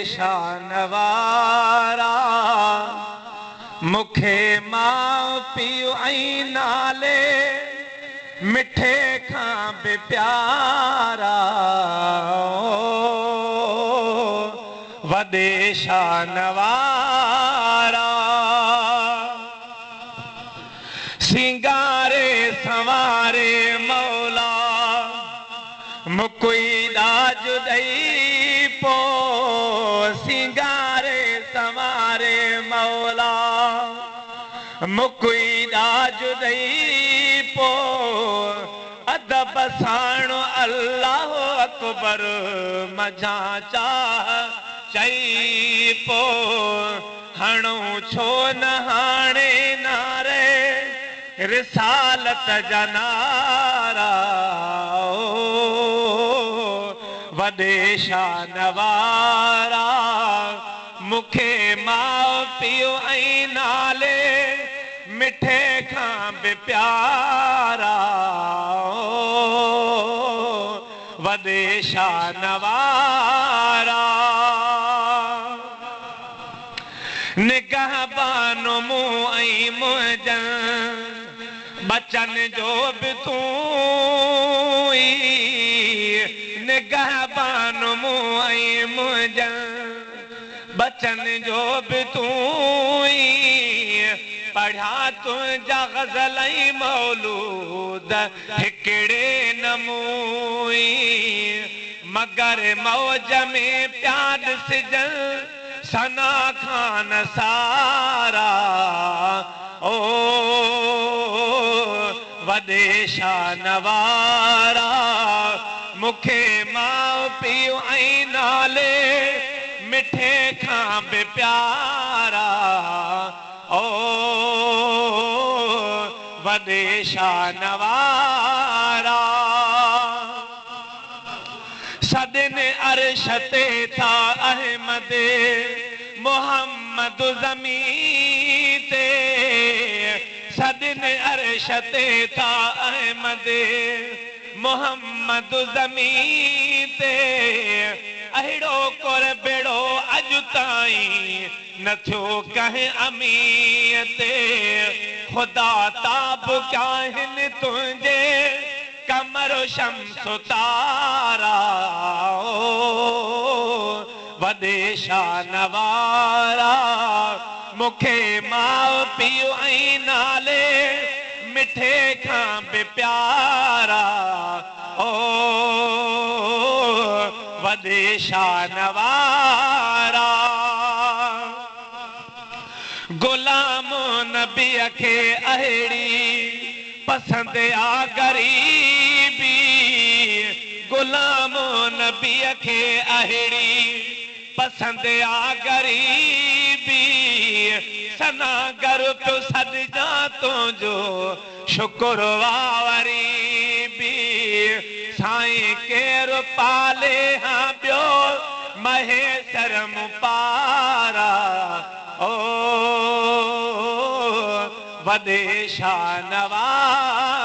شان وارا، मूंखे माउ पीउ ऐं नाले मिठे खां बि प्यारा। वॾे शान वारा, सिंगारे संवारे मौला, मुकोई ॾाज ॾेई पो। सिंगारे संवारे मौला, मुकोई ॾाज ॾेई पो। अदब साण अल्लाह अकबर मझा चाह चई पो। हणूं छो न हाणे नारे रिसालत जा नारा। वॾे शान वारा, मूंखे माउ पीउ ऐं नाले मिठे खां बि प्यारा। वॾे शान वारा, निगहबान मूं ऐं मुंहिंजनि बचन जो बि तूं ई। निगहबान मूं ऐं मुंहिंजनि बचन जो बि तूं ई। पढ़िया तुंहिंजा ग़ज़ल ऐं मौलूद हिकिड़े नमूई। मगर मौज में पिया ॾिसजनि सना खान सारा। ओ वॾे शान वारा, मूंखे माउ पीउ ऐं नाले मिठे खां बि प्यारा। ओ वॾे शान वारा, सॾनि अर्श ते था अहमद मोहम्मद ज़मीन ते। सॾनि अर्श ते था अहमद मोहम्मद ज़मीन ते। अहिड़ो कुरबेड़ो अॼु ताईं न थियो कंहिं अमीअ ते। ख़ुदा ताब आहिनि तुंहिंजे कमर शम्स तारा। वॾे शान वारा, मूंखे माउ पीउ ऐं नाले मिठे खां बि प्यारा। ओ वॾे शान वारा, गुलाम नबीअ खे अहिड़ी पसंदि आ ग़रीबी। गुलाम नबीअ खे अहिड़ी पसंदि आ ग़रीबी। सना गर पियो सॾिजां तुंहिंजो शुक्र आ वरी बि। साईं केरु पाले हा ॿियो महेसर पारा। ओ वॾे शान वारा।